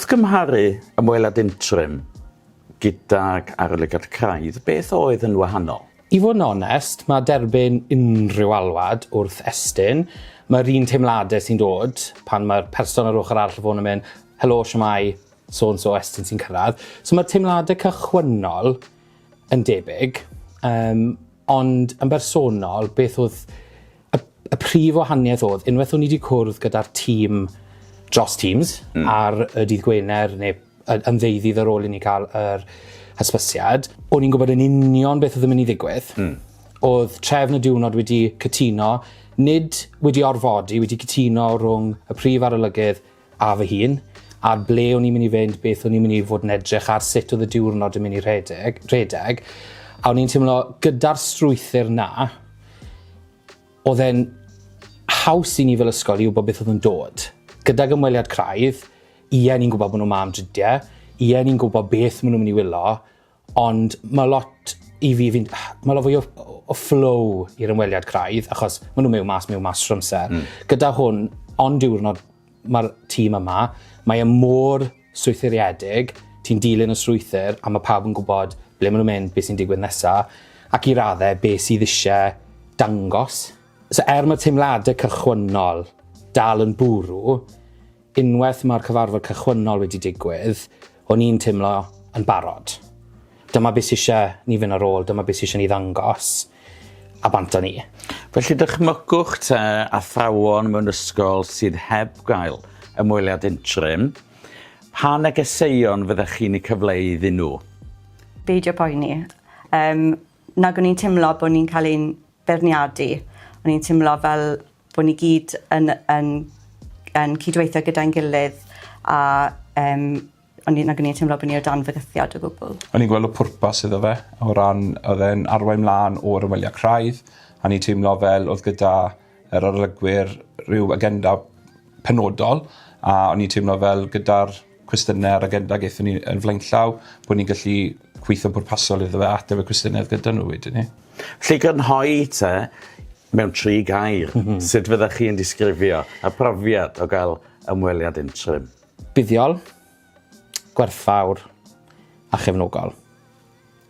Wrth gymharu ymweliad interim gydag arolygiad craidd, beth oedd yn wahanol? I fod yn onest, mae derbyn unrhyw alwad wrth Estyn, mae'r un teimladau sy'n dod pan mae'r person ar ochr arall y ffôn yn mynd, helo, shwmae, so and so Estyn sy'n cyrraedd. So mae'r teimladau cychwynnol yn debyg, um, ond yn bersonol, beth oedd y, y prif wahaniaeth oedd, unwaith o'n i wedi cwrdd gyda'r tîm dros Teams ar y dydd Gwener neu yn ddeuddydd ar ôl i ni cael yr hysbysiad, o'n i'n gwybod yn union beth oedd yn mynd i ddigwydd. Oedd trefn y diwrnod wedi cytuno, nid wedi orfodi, wedi cytuno rhwng y prif arolygydd a fy hun, ar ble o'n i'n mynd i fynd, beth o'n i'n mynd i fod yn edrych ar, sut oedd y diwrnod yn mynd i rhedeg, rhedeg. A o'n i'n teimlo gyda'r strwythur 'na, oedd e'n haws i ni fel ysgol i wybod beth oedd yn dod. Gydag ymweliad craidd, ie, ni'n gwybod bod nhw'n 'ma am dridiau, ie, ni'n gwybod beth maen nhw'n mynd i wylo, ond mae lot i fi, fi'n, mae lot fwy o, o flow i'r ymweliad craidd, achos maen nhw'n mewn mas, mewn mas trwy'r amser. Gyda hwn, ond diwrnod mae'r tîm yma, mae e mor strwythuriedig, ti'n dilyn y strwythur, a mae pawb yn gwybod ble maen nhw'n mynd, beth sy'n digwydd nesaf, ac i raddau beth sydd eisiau dangos. So er mae teimladau cychwynnol dal yn bwrw, unwaith mae'r cyfarfod cychwynnol wedi digwydd, o'n i'n teimlo yn barod. Dyma beth sydd eisiau ni fynd ar ôl, dyma beth sydd eisiau ni ddangos, a bant â ni. Felly dychmygwch te athrawon mewn ysgol sydd heb gael ymweliad interim, pa negeseuon fyddech chi'n eu cyfleu iddyn nhw? Beidio poeni. Um, nag o'n i'n teimlo bod ni'n cael ein beirniadu. O'n i'n teimlo fel bod ni gyd yn, yn, yn cydweithio gyda'n gilydd a um, o'n i, nag o'n i'n teimlo bod ni o dan fygythiad o gwbl. O'n i'n gweld y pwrpas iddo fe o ran oedd e'n arwain mlaen o'r ymweliad craidd a ni'n teimlo fel oedd gyda yr arolygwyr rhyw agenda penodol a o'n i'n teimlo fel gyda'r cwestiynau a'r agenda gaethon ni yn flaenllaw bod ni'n gallu gweithio'n pwrpasol iddo fe ateb y cwestiynau oedd gyda nhw wedyn 'ny. Felly grynhoi te mewn tri gair, sut fyddech chi'n disgrifio y profiad o gael ymweliad interim? Buddiol, gwerthfawr a chefnogol.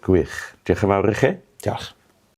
Gwych. Diolch yn fawr i chi. Diolch.